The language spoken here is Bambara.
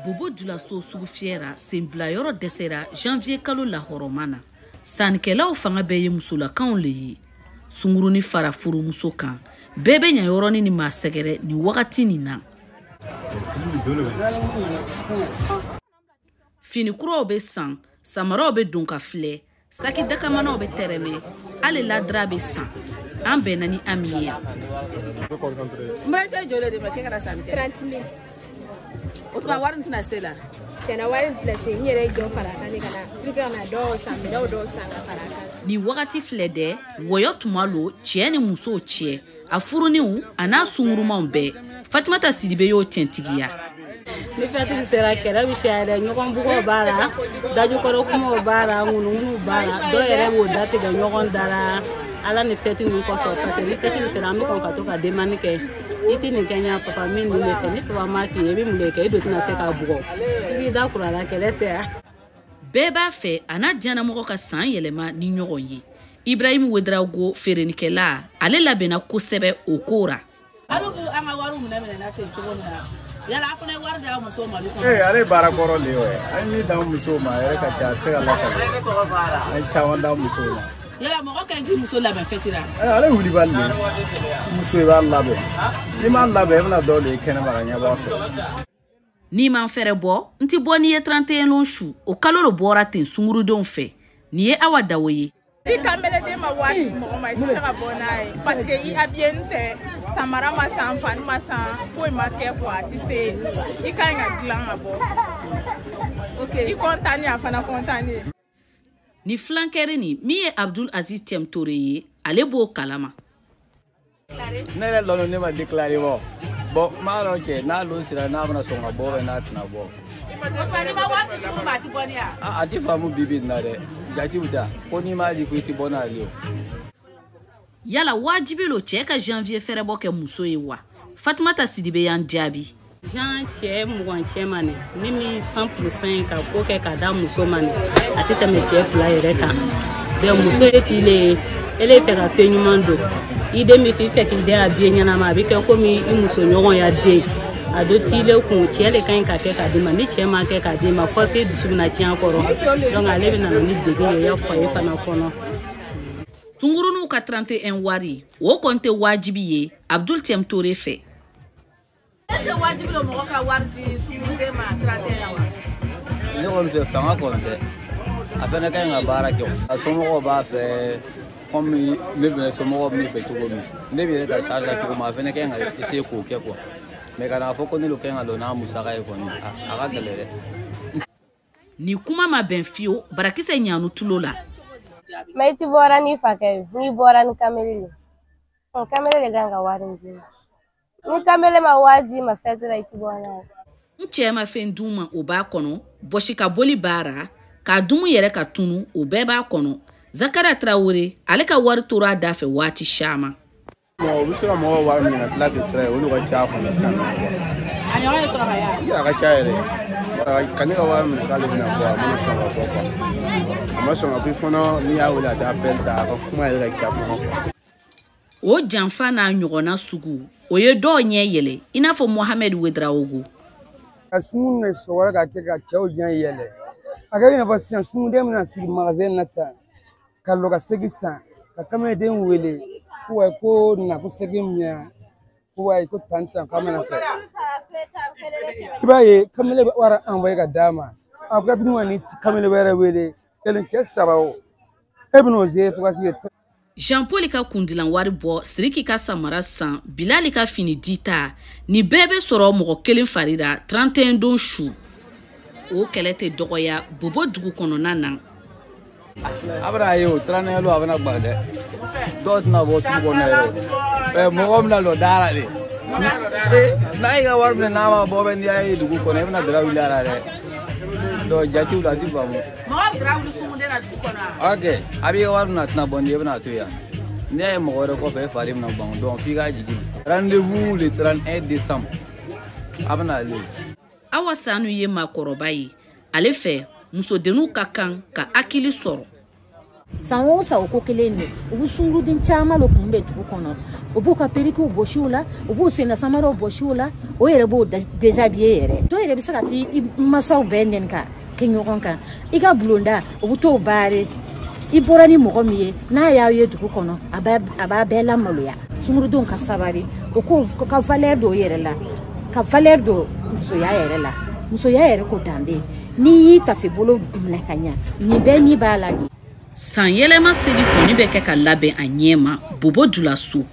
Bobo Julaso sugu fiyɛra, senbilayɔrɔ dɛsɛra janvier kalo lahɔrɔma na. Sannikɛlaw fanga bɛɛ ye musolakanw le ye. Sunguruni fara furumuso kan, bɛɛ bɛ ɲa yɔrɔnin ni maa sɛgɛrɛ nin wagati nin na. Fini kuraw bɛ san, samaraw bɛ don ka filɛ, saki dakamanaw bɛ tɛrɛmɛ, hali ladira bɛ san. An bɛnna ni Ami ye yan. N balimakɛ, joli de ma k'e kana sanni kɛ? 30 000. O tuma, wari tɛna se la? Tiɲɛna, wari tɛna se. N yɛrɛ ye jɔ fara a kan de ka na pour que ka na dɔw san, minɛnw dɔw san ka fara a kan. Nin wagati filɛ dɛ, wɔyɔ tuma lo cɛɛ ni musow cɛ, a furuniw a n'a sungurumaw bɛɛ. Fatumata Sidibe y'o tiɲɛtigiya. Ni fɛtiri sera, kɛlɛ bɛ siya dɛ. Ɲɔgɔn bugɔ b'a la, dajukɔrɔ kumaw b'a la, ŋunuŋunu b'a la, dɔw yɛrɛ b'o datigɛ ɲɔgɔn da la ala ni fɛti ninnu kosɔn, parce que ni fɛti sera, an bɛ kɔn ka to ka demande kɛ: i tɛ nin kɛ ɲa papa, min nin de fɛ. Ni papa ma k'i ye, i bɛ mun de kɛ? I don tɛna se k'a bugɔ, i b'i da kuru a la. Kɛlɛ tɛ yan. Bɛɛ b'a fɛ a n'a diyanamɔgɔ ka san yɛlɛma ni ɲɔgɔn ye. Ibrahimu Wedrago, feerenikɛla, ale labɛnna kosɛbɛ o ko ra. Alu b'u an ka wariw minɛ minɛ na ten cogo min na, yala a fana ye wari d'aw musow ma olu kɔnɔ? Ee, ale ye baara kɔrɔ de ye o ye. An ye min d'an musow ma, a yɛrɛ ka ca, a tɛ se ka lakale. An ye caman d'an musow ma. Yala mɔgɔ ka ɲi k'i muso labɛn fɛti la? Ee, ale ye wulibali de ye. Muso, i b'a labɛn, n'i m'a labɛn, i bɛna dɔw de ye kɛnɛma ka ɲɛbɔ a fɛ. N'i ma fɛrɛ bɔ, n ti bɔ n'i ye 31 lon su. O kalo lo bɔra ten sungurudenw fɛ. Nin ye Awa Dawo ye. I kameleden ma waati mɔgɔ ma, i tɛ se ka bɔ n'a ye, parce que i habillé tɛ, samara ma san, fani ma san, foyi ma kɛ quoi, a tɛ se. I ka ɲi ka dilan ka bɔ. Ok, i content, a fana content ye. Ni filankɛri nin min ye Abdul Aziz Tɛmtore ye, ale b'o kalama. Ne yɛrɛ lɔn, ne ma déclaré bɔ. Bon, n b'a dɔn cɛ n'a lon sera, n'a bɛna sɔn ka bɔ bɛ, n'a tɛna bɔ. O tuma, n'i ma wari di sugu ma, a ti bɔ ni ya? A ti faamu bi bi in na dɛ. Jatiw ta ko n'i m'a di ko i ti bɔ n'ale o. Yala wajibi lo cɛɛ ka janvier fɛrɛbɔ kɛ muso ye wa? Fatumata Sidibe y'an jaabi. Jean cɛ 20 cɛ ma nin ni min 100% ka ko kɛ ka da muso ma nin, a tɛ tɛmɛ cɛ fila yɛrɛ kan. Bɛn muso ye tile ye, ele fɛ ka fɛn ɲuman don i den bɛ fɛ, i fɛ k'i den habillé ɲɛnama, a bɛ kɛ komi i muso ɲɔgɔn ya den. A dɔ tile kun, cɛ de ka ɲi ka kɛ k'a d'i ma. Ni cɛ ma kɛ k'a d'i ma, fɔ se dusu bɛna tiɲɛ a kɔrɔ. Donc ale bɛ na ni degun ye i ya foyer fana kɔnɔ. Tunguruninw ka 31 wari, o kɔni tɛ wajibi ye Abdul Tɛmtore fɛ. Est ce que wajibi don mɔgɔ ka wari di sunguruden ma 31 la wa? Ne kɔni fɛ, fanga kɔni tɛ, a fana ka ɲi ka baara kɛ o. A somɔgɔw b'a fɛ komi ne fɛnɛ somɔgɔw bɛ ne fɛ cogo min, ne bɛ yɛrɛ ka charge la cogo min, a fana ka ɲi ka essayer k'o kɛ quoi. Mais ka n'a fɔ ko ne ka ɲi ka don n'a musaka ye kɔni, a ka gɛlɛn dɛ. Nin kuma ma bɛn fiyewu barakisɛ ɲanu tulo la. Mais i ti bɔra n'i fakɛ ye, n'i bɔra ni kamele le, kamele de kan ka wari in d'i ma. Ni kamele ma wari d'i ma fɛti la, i ti bɔ n'a ye. N cɛ ma fɛn d'u ma, o b'a kɔnɔ. Bɔsi ka boli b'a ra k'a dumu yɛrɛ ka tunu, o bɛɛ b'a kɔnɔ. Zakariya Tarawele, ale ka wari tora a da fɛ waati caman. Mɔgɔ u bɛ se ka mɔgɔw wari minɛ ka tila k'i tila ye, olu ka ca kɔnɔ sisan. A ɲɔgɔn ye sɔrɔ ka ya? A ka ca yɛrɛ. Ka ne ka wari minɛ k'ale bɛna bɔ, a mana sɔn ka bɔ quoi, a ma sɔn ka bɔ fana. N'i y'a wele, a tɛ appel ta, a ka kuma yɛrɛ ka ca kuma quoi. O janfa n'a ɲɔgɔnna sugu, o ye dɔw ɲɛ yɛlɛ, i n'a fɔ Mohamɛd Wedrawogo. Ka sun de sɔgɔra ka kɛ ka cɛw ɲɛ yɛlɛ, a kɛ i n'a fɔ sisan sunden bɛna sigi magasin na tan ka lɔ ka segi san, ka kameleden wele ko wa ko na ko segi miya, ko wa ko tan tan k'a mana san. I b'a ye kamele bɛ wari envoyé ka d'a ma, a ko dun ka ni kamele wɛrɛ wele, kelen cɛ saba, o e bɛn'o gérer cogoya si. Jean Paul ka kundilan wari bɔ, Siriki ka samara san, Bilali ka fini dita, nin bɛɛ bɛ sɔrɔ mɔgɔ kelen fari la 31 don su. O kɛlɛ tɛ dɔgɔya Bobo dugu kɔnɔna na. A bɛna ye o 31 lon, a bɛna gbara dɛ. Dɔw tɛna bɔ sugu kɔnɔ yɛrɛ o. Mɔgɔ bɛna lɔ da la de. N'a y'i ka wari minɛ, n'a ma bɔ bɛ, n'i y'a ye dugu kɔnɔ, i bɛna dara wuli a la dɛ. Donc jatiw la, a ti faamu. Mɔgɔ bɛ dara wuli sunguden na dugu kɔnɔ wa? Ok, a b'i ka wari minɛ, a tɛna bɔ n'i ye, i bɛna to yan. N'i y'a ye mɔgɔ wɛrɛ kɔfɛ, e fari bɛna ban. Donc f'i k'a jigi. Rendez-vous le 31 décembre. A bɛna ale. Awa Sanu ye maakɔrɔba ye. Ale fɛ, musodenninw ka kan ka hakili sɔrɔ. San o san o ko kelen de, u bɛ sunguruden caman de kunbɛn dugu kɔnɔ, u b'u ka perikiw bɔsi u la, u b'u senna samaraw bɔsi u la, o yɛrɛ b'o déshabiller yɛrɛ. Dɔw yɛrɛ bɛ se ka t'i masaw bɛɛ nɛni ka kɛ ɲɔgɔn kan, i ka bulonda u bɛ t'o baare, i bɔra ni mɔgɔ min ye n'a y'aw ye dugu kɔnɔ a b'a bɛɛ lamaloya. Sungurudenw ka sabali, o ko ka valeur don yɛrɛ la, ka valeur don musoya yɛrɛ la, musoya yɛrɛ ko danbe, n'i y'i tafe bolo minɛ ka ɲa nin bɛɛ ni b'a la nin. San yɛlɛma seli kɔni bɛ kɛ ka labɛn a ɲɛ ma Bobo Julaso.